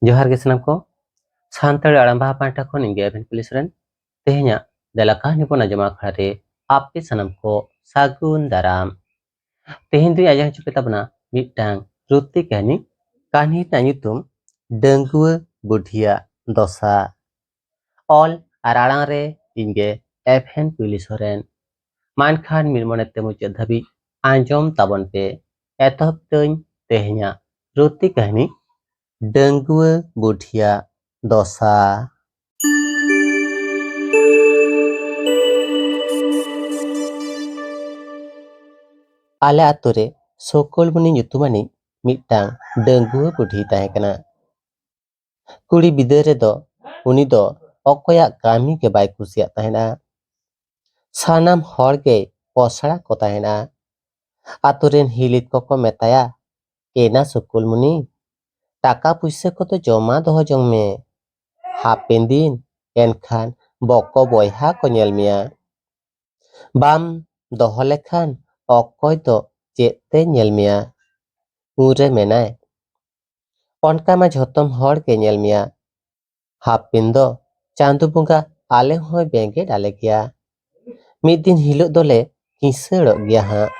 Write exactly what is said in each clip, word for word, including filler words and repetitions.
ᱡᱚᱦᱟᱨ ᱜᱮ ᱥᱟᱱᱟᱢ ᱠᱚ᱾ ᱥᱟᱱᱛᱟᱲᱤ ᱟᱲᱟᱝ ᱵᱟᱦᱟ ᱯᱟᱦᱴᱟ ᱠᱷᱚᱱ ᱤᱧ ᱜᱮ ᱮᱵᱷᱮᱱ ᱠᱩᱞᱤ ᱥᱚᱨᱮᱱ᱾ ᱛᱮᱦᱮᱧᱟᱜ ᱫᱮᱞᱟ ᱠᱟᱹᱦᱱᱤ ᱵᱚᱱ ᱟᱸᱡᱚᱢᱟ ᱟᱠᱷᱲᱟ ᱨᱮ ᱟᱯᱮ ᱥᱟᱱᱟᱢ ᱠᱚ ᱥᱟᱹᱜᱩᱱ ᱫᱟᱨᱟᱢ᱾ ᱛᱮᱦᱮᱧ ᱫᱚᱧ ᱟᱸᱡᱚᱢ ᱦᱚᱪᱚ ᱯᱮ ᱛᱟᱵᱚᱱᱟ ᱢᱤᱫᱴᱟᱝ ᱨᱩᱛᱤ ᱠᱟᱹᱦᱱᱤ᱾ ᱠᱟᱹᱦᱱᱤ ᱨᱮᱱᱟᱜ ᱧᱩᱛᱩᱢ ᱰᱟᱺᱜᱩᱣᱟᱹ ᱵᱩᱰᱷᱤᱭᱟᱜ ᱫᱚᱥᱟ᱾ ᱚᱞ ᱟᱨ ᱟᱲᱟᱝ ᱨᱮ ᱤᱧ ᱜᱮ ᱮᱵᱷᱮᱱ ᱠᱩᱞᱤ ᱥᱚᱨᱮᱱ᱾ ᱢᱟ ᱮᱱᱠᱷᱟᱱ ᱢᱤᱫ ᱢᱚᱱᱮ ᱛᱮ ᱢᱩᱪᱟᱹᱫ ᱫᱷᱟᱹᱵᱤᱡ ᱟᱸᱡᱚᱢ ᱛᱟᱵᱚᱱ ᱯᱮ᱾ ᱮᱛᱚᱦᱚᱵ ᱛᱟᱹᱧ ᱛᱮᱦᱮᱧᱟᱜ ᱨᱩᱛᱤ ᱠᱟᱹᱦᱱᱤ ᱰᱟᱺᱜᱩᱣᱟᱹ ᱵᱩᱰᱷᱤᱭᱟᱜ ᱫᱚᱥᱟ᱾ ᱟᱞᱮ ᱟᱛᱳ ᱨᱮ ᱥᱚᱠᱚᱞᱢᱩᱱᱤ ᱧᱩᱛᱩᱢᱟᱱᱤᱡ ᱢᱤᱫᱴᱟᱝ ᱰᱟᱺᱜᱩᱣᱟᱹ ᱵᱩᱰᱷᱤᱭ ᱛᱟᱦᱮᱸ ᱠᱟᱱᱟ᱾ ᱠᱩᱲᱤ ᱵᱤᱫᱟᱹᱞ ᱨᱮᱫᱚ ᱩᱱᱤ ᱫᱚ ᱚᱠᱚᱭᱟᱜ ᱠᱟᱹᱢᱤ ᱜᱮ ᱵᱟᱭ ᱠᱩᱥᱤᱭᱟᱜ ᱛᱟᱦᱮᱱᱟ᱾ ᱥᱟᱱᱟᱢ ᱦᱚᱲ ᱜᱮ ᱯᱚᱥᱲᱟ ᱠᱚ ᱛᱟᱦᱮᱱᱟ᱾ ᱟᱛᱳ ᱨᱮᱱ ᱦᱤᱞᱤᱛ ᱠᱚᱠᱚ ᱢᱮᱛᱟᱭᱟ, "ᱮᱱᱟ ᱥᱩᱠᱩᱞᱢᱩᱱᱤ, ᱴᱟᱠᱟ ᱯᱩᱭᱥᱟᱹ ᱠᱚᱫᱚ ᱡᱚᱢᱟ ᱫᱚᱦᱚ ᱡᱚᱝ ᱢᱮ᱾ ᱦᱟᱯᱮᱱ ᱫᱤᱱ ᱮᱱᱠᱷᱟᱱ ᱵᱚᱠᱚ ᱵᱚᱭᱦᱟ ᱠᱚ ᱧᱮᱞ ᱢᱮᱭᱟ᱾ ᱵᱟᱢ ᱫᱚᱦᱚ ᱞᱮᱠᱷᱟᱱ ᱚᱠᱚᱭ ᱫᱚ ᱪᱮᱫ ᱛᱮ ᱧᱮᱞ ᱢᱮᱭᱟ? ᱩᱱᱨᱮ ᱢᱮᱱᱟᱭ, ᱚᱱᱠᱟ ᱢᱟ ᱡᱷᱚᱛᱚᱢ ᱦᱚᱲ ᱜᱮ ᱧᱮᱞ ᱢᱮᱭᱟ᱾ ᱦᱟᱯᱮᱱ ᱫᱚ ᱪᱟᱸᱫᱚ ᱵᱚᱸᱜᱟ ᱟᱞᱮ ᱦᱚᱸᱭ ᱵᱮᱸᱜᱮᱫ ᱟᱞᱮ ᱜᱮᱭᱟ᱾ ᱢᱤᱫ ᱫᱤᱱ ᱦᱤᱞᱳᱜ ᱫᱚᱞᱮ ᱠᱤᱥᱟᱹᱲᱚᱜ ᱜᱮᱭᱟ ᱦᱟᱸᱜ᱾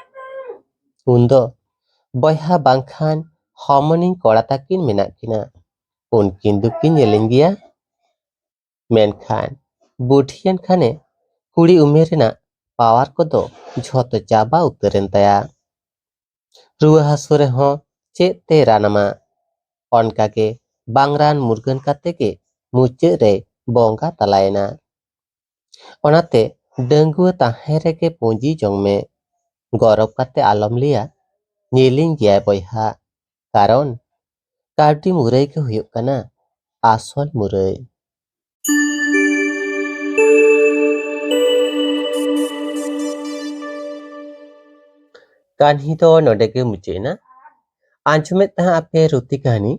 ᱩᱱᱫᱚ ᱵᱚᱭᱦᱟ ᱵᱟᱝᱠᱷᱟᱱ ᱦᱚᱢᱚᱱᱤᱧ ᱠᱚᱲᱟ ᱛᱟᱹᱠᱤᱱ ᱢᱮᱱᱟᱜ ᱠᱤᱱᱟ, ᱩᱱᱠᱤᱱ ᱫᱚᱠᱤᱱ ᱧᱮᱞᱤᱧ ᱜᱮᱭᱟ᱾" ᱢᱮᱱᱠᱷᱟᱱ ᱵᱩᱰᱷᱤᱭᱮᱱ ᱠᱷᱟᱱᱮ ᱠᱩᱲᱤ ᱩᱢᱮᱨ ᱨᱮᱱᱟᱜ ᱯᱟᱣᱟᱨ ᱠᱚᱫᱚ ᱡᱷᱚᱛᱚ ᱪᱟᱵᱟ ᱩᱛᱟᱹᱨᱮᱱ ᱛᱟᱭᱟ᱾ ᱨᱩᱣᱟᱹ ᱦᱟᱹᱥᱩ ᱨᱮᱦᱚᱸ ᱪᱮᱫ ᱛᱮ ᱨᱟᱱ ᱟᱢᱟ? ᱚᱱᱠᱟᱜᱮ ᱵᱟᱝ ᱨᱟᱱ ᱢᱩᱨᱜᱟᱹᱱ ᱠᱟᱛᱮ ᱜᱮ ᱢᱩᱪᱟᱹᱫ ᱨᱮ ᱵᱚᱸᱜᱟ ᱛᱟᱞᱟᱭᱮᱱᱟ᱾ ᱚᱱᱟᱛᱮ ᱰᱟᱺᱜᱩᱣᱟᱹ ᱛᱟᱦᱮᱸ ᱨᱮᱜᱮ ᱯᱩᱸᱡᱤ ᱡᱚᱝ ᱢᱮ᱾ ᱜᱚᱨᱚᱵ ᱠᱟᱛᱮ ᱟᱞᱚᱢ ᱞᱟᱹᱭᱟ, "ᱧᱮᱞᱤᱧ ᱜᱮᱭᱟᱭ ᱵᱚᱭᱦᱟ", ᱠᱟᱨᱚᱱ ᱠᱟᱹᱣᱰᱤ ᱢᱩᱨᱟᱹᱭ ᱜᱮ ᱦᱩᱭᱩᱜ ᱠᱟᱱᱟ ᱟᱥᱚᱞ ᱢᱩᱨᱟᱹᱭ᱾ ᱠᱟᱹᱦᱱᱤ ᱫᱚ ᱱᱚᱰᱮ ᱜᱮ ᱢᱩᱪᱟᱹᱫ ᱮᱱᱟ᱾ ᱟᱸᱡᱚᱢᱮᱫ ᱛᱟᱦᱮᱸ ᱟᱯᱮ ᱨᱩᱛᱤ ᱠᱟᱹᱦᱱᱤ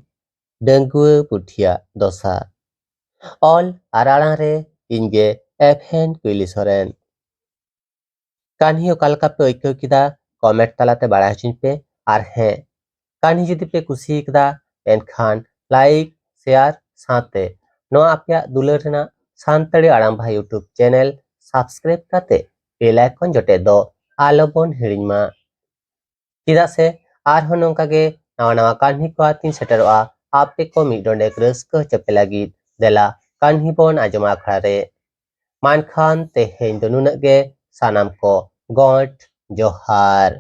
ᱰᱟᱺᱜᱩᱣᱟᱹ ᱵᱩᱰᱷᱤᱭᱟᱜ ᱫᱚᱥᱟ᱾ ᱚᱞ ᱟᱨ ᱟᱲᱟᱝ ᱨᱮ ᱤᱧ ᱜᱮ ᱮᱵᱷᱮᱱ ᱠᱩᱭᱞᱤ ᱥᱚᱨᱮᱱ᱾ ᱠᱟᱹᱦᱱᱤ ᱚᱠᱟ ᱞᱮᱠᱟ ᱯᱮ ᱟᱹᱭᱠᱟᱹᱣ ᱠᱮᱫᱟ, ᱠᱚᱢᱮᱱᱴ ᱛᱟᱞᱟᱛᱮ ᱵᱟᱲᱟᱭ ᱦᱚᱪᱚᱧ ᱯᱮ᱾ ᱟᱨ ᱦᱮᱸ, ᱠᱟᱹᱦᱱᱤ ᱡᱩᱫᱤ ᱯᱮ ᱠᱩᱥᱤ ᱠᱟᱫᱟ, ᱮᱱᱠᱷᱟᱱ ᱞᱟᱭᱤᱠ, share ᱥᱟᱶᱛᱮ ᱱᱚᱣᱟ ᱟᱯᱮᱭᱟᱜ ᱫᱩᱞᱟᱹᱲ ᱨᱮᱱᱟᱜ ᱥᱟᱱᱛᱟᱲᱤ ᱟᱲᱟᱝ ᱵᱷᱟᱭ YouTube channel subscribe ᱠᱟᱛᱮ bell icon ᱡᱚᱴᱮᱫ ᱫᱚ ᱟᱞᱚ ᱵᱚᱱ ᱦᱤᱲᱤᱧ ᱢᱟ᱾ ᱪᱮᱫᱟᱜ ᱥᱮ ᱟᱨᱦᱚᱸ ᱱᱚᱝᱠᱟ ᱜᱮ ᱱᱟᱣᱟ ᱱᱟᱣᱟ ᱠᱟᱹᱦᱱᱤ ᱠᱚ ᱟᱛᱤᱧ ᱥᱮᱴᱮᱨᱚᱜᱼᱟ ᱟᱯᱮ ᱠᱚ ᱢᱤᱫ ᱰᱚᱸᱰᱮᱠ ᱨᱟᱹᱥᱠᱟᱹ ᱦᱚᱪᱚ ᱯᱮ ᱞᱟᱹᱜᱤᱫ᱾ ᱫᱮᱞᱟ ᱠᱟᱹᱦᱱᱤ ᱵᱚᱱ ᱟᱸᱡᱚᱢᱟ ᱟᱠᱷᱲᱟ ᱨᱮ᱾ ᱢᱟ ᱮᱱᱠᱷᱟᱱ ᱛᱮᱦᱮᱧ ᱫᱚ ᱱᱩᱱᱟᱹᱜ ᱜᱮ, ᱥᱟᱱᱟᱢ ᱠᱚ ᱜᱚᱸᱰ ᱡᱚᱦᱟᱨ᱾